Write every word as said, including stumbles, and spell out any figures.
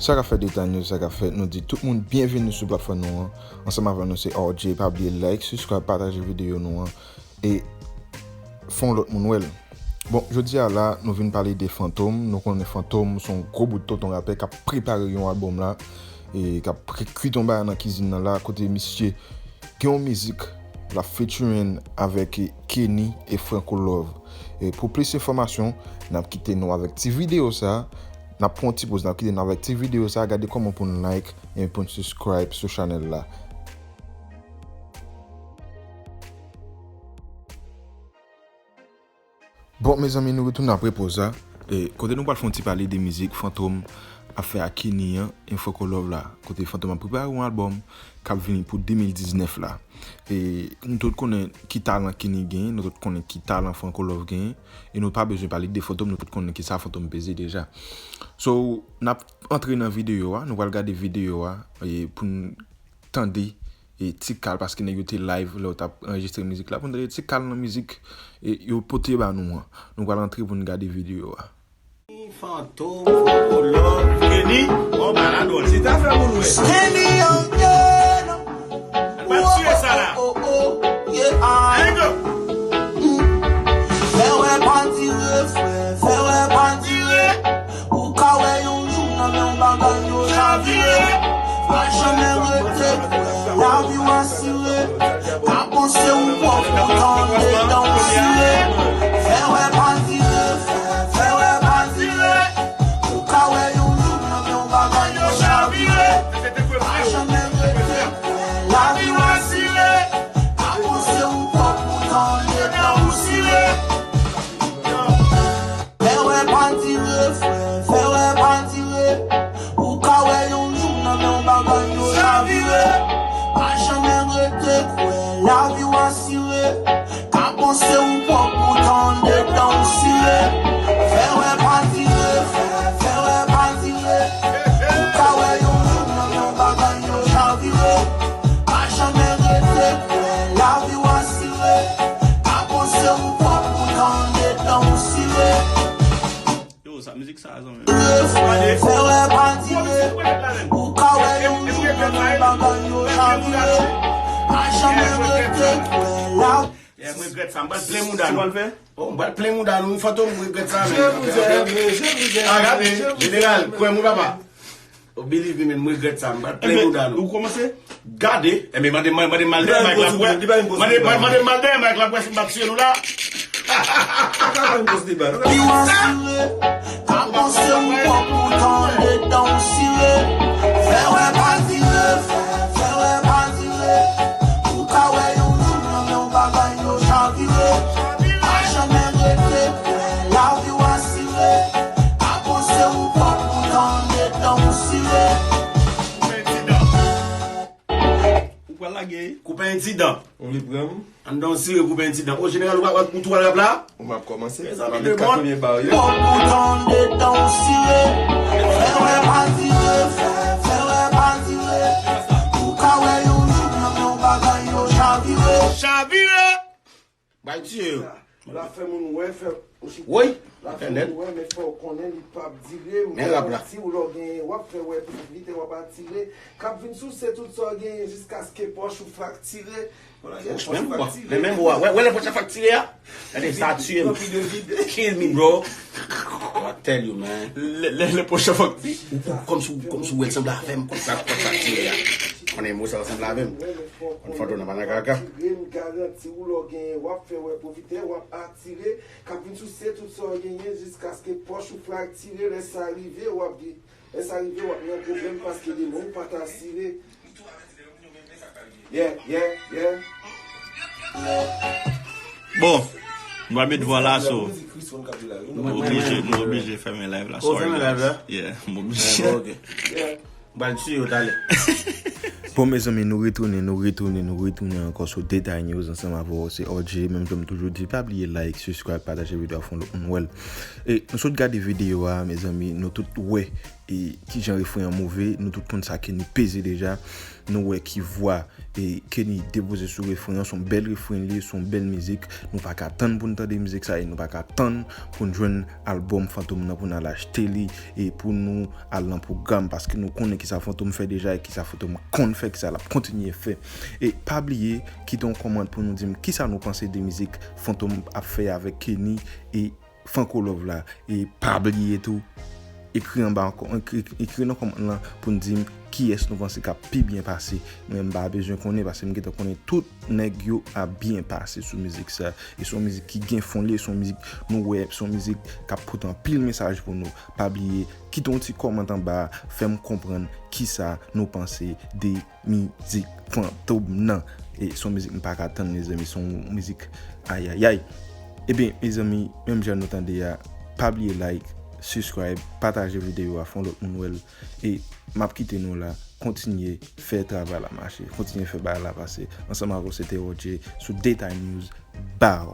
Sa k ap fèt Deta News, sa k ap fèt, nou di tout moun byenveni sou platfòm nou an. Ansanm avè nou se R J, pa bliye like, subscribe, pataje videyo nou an e fè yon lòt moun wè l. Bon, jodi a la, nou vin pale de Fantom. Nou konnen Fantom se yon gwo bout tonton rapè k ap prepare yon albòm la, e k ap pre- kwit yon bagay nan kizin nan la, kote misye gen yon mizik l ap featuring avèk Kenny e Franco Love. E pou plis enfòmasyon, n ap kite nou avèk ti videyo sa. N ap pran yon ti poz, n ap kite nou avèk ti videyo sa. Gade kòman pou n like e pou n subscribe sou chanèl la. Bon, mezanmi, nou retounen apre poz la. E, kote nou pral fè yon ti pale de mizik Fantom ap fè ak Kenny an, e Franco Love la. Kote Fantom ap prepare yon albòm k ap vini pou de mil diznèf la. E, nou tout konnen ki talan Kenny genyen, nou tout konnen ki talan Franco Love genyen. E nou pa bezwen pale de Fantom, nou tout konnen ki sa Fantom peze deja. So, n ap antre nan videyo a, nou pral gade videyo a, e, pou n tande e, Ti Kal, paske nèg yo te live lè yo t ap anrejistre mizik la, pou n tande Ti Kal nan mizik e, yo pote ba nou an. Nou pral antre pou n gade videyo a. Fantom, Franco Love, Kenny, on ba la dòl. Si ta fè moun wè. Kenny an gen. Al bat tiye sa la. There you go. Fè wè pa dire, frè, fè wè pa dire. Ou ka wè yon jou nan men yon bagay yo chavire. Pa janmen rete kwè, lavi w asire. Pa panse ou pwòp, poutan andedan ou sire. Fè wè pa dire, fè, fè wè pa dire. Ou ka wè yon jou nan men yon bagay yo chavire. Pa janmen rete kwè, lavi w asire. Pa panse ou pwòp, poutan andedan ou sire. Fè wè pa dire, frè, fè wè pa dire. Ou ka wè yon jou nan men yon bagay yo chavire. Pa janmen rete kwè, lavi w asire. Pa panse ou pwòp, poutan andedan ou sire. Fè wè pa dire, frè, fè wè pa dire. Ou ka wè yon jou nan men yon bagay yo chavire. Pa janmen rete kwè, lavi w asire. Pa panse ou pwòp, poutan andedan ou sire. Yo, sa mizik sa, zanmi. Fè wè pa dire. Ou ka wè yon jou nan men bagay yo chavire. Pa janmen rete kwè, lavi. Yeah, m regrèt sa. M pral plen mouda nou. Sa w pral fè? Oh, m pral plen mouda nou. Fantom, m regrèt sa, men. Je vous aime, je vous aime, ah, gade, je vous aime. Jeneral, kwè m wi, papa. Oh, believe me, man, m regrèt sa. M pral plen mouda nou. Ou kòmanse? Gade. Enben, mande, mande, mande mal dèyè mic la pou wè. Mande, mande, mande mal dèyè mic la pou wè si m pa tiye nou la. Li w asire, pa panse ou pwòp, poutan andedan ou sire. Fè wè pa dire, frè, fè wè pa dire. Ou ka wè yon jou nan men yon bagay yo chavire. Pa janmen rete kwè, lavi w asire. Pa panse ou pwòp, poutan andedan ou sire. Ou pral lage. Koupe yon ti dan. Ou vle pran m? Anndan w sire, koupe yon ti dan. O, jeneral, ou, ou, ou tou pral rap la? Ou m ap kòmanse. Mezanmi, m ap met kat premye ba yo. Pwòp, poutan andedan ou sire. Fè wè pa dire, frè, fè wè pa dire. Ou ka wè yon jou nan men yon bagay yo chavire. Chavire! Bay tiye yo. La fè moun wè, fè. Woy! La fè moun wè, men fè w konnen li p ap dire. Men rap la. Ou lè w genyen, w ap fè wè piblik, w ap atire. K ap vin souse tout sa w genyen jiskaske pòch ou fraktire. Pòch menm, bwa. Men menm, bwa. Wè, wè lè pòch la fraktire a? Gade sa tiye m. Kill me, bro. I tell you, man. Lè, lè, lè pòch la fraktire. Ou, ou, kòmsi, kòmsi w wè l sanble avè m, kòmsi sa pòch fraktire a. Konnen mo sa sanble avè m. Konn Fantom nan pa nan kaka. M garanti w lè w genyen, w ap fè wè pwofitè, w ap atire. K ap vin souse tout sa w genyen jiskaske pòch ou fraktire. Lè sa rive, w ap di, lè sa rive, w ap nan pwoblèm paske demen w pa t asire. Yeah, yeah, yeah. Bon, nou va met vwa la, so. Nou oblije, nou oblije fèmen live la, sorry, guys. Yeah, m oblije. Yeah. M pral tiye yo talè. Bon, mezanmi, nou retounen, nou retounen, nou retounen ankò sou Deta News ansanm avè w. Se R J, menm jan m toujou di, pa bliye like, subscribe, pataje videyo a, fè yon wè l. E nou sot gade videyo a, mezanmi, nou tout wè E kijan refren an move, nou tout konn sa Kenny peze deja. Nou wè ki vwa e Kenny depoze sou refren an, se yon bèl refren li ye, se yon bèl mizik. Nou pa ka tann pou n tande mizik sa e nou pa ka tann pou n jwenn albòm Fantom nan pou n al achte li e pou nou al nan pwogram, paske nou konnen kisa Fantom fè deja e kisa Fantom konn fè, kisa l ap kontinye fè. E pa bliye kite yon kòmantè pou nou di m kisa nou panse de mizik Fantom ap fè avèk Kenny e Franco Love la. E pa bliye tou, ekri anba, ekri nan kòmantè lan pou n di m kiyès nou panse k ap pi byen pase. Mwen, m pa bezwen konnen, paske m gentan konnen tout nèg yo ap byen pase sou mizik sa. E se yon mizik ki gen fon, li se yon mizik nou wè, se yon mizik k ap pote anpil mesaj pou nou. Pa bliye kite yon ti kòmantè anba, fè m konprann kisa nou panse de mizik Fantom nan. E se yon mizik m pa ka tann, mezanmi, se yon mizik ayayay. Ebyen, mezanmi, menm jan nou tande a, pa bliye like, subscribe, pataje videyo a, fè yon lòt moun wè l. E m ap kite nou la, kontinye fè travay la mache, kontinye fè bagay la pase. Ansanm avè w, se te Roger sou Detay News. Bow!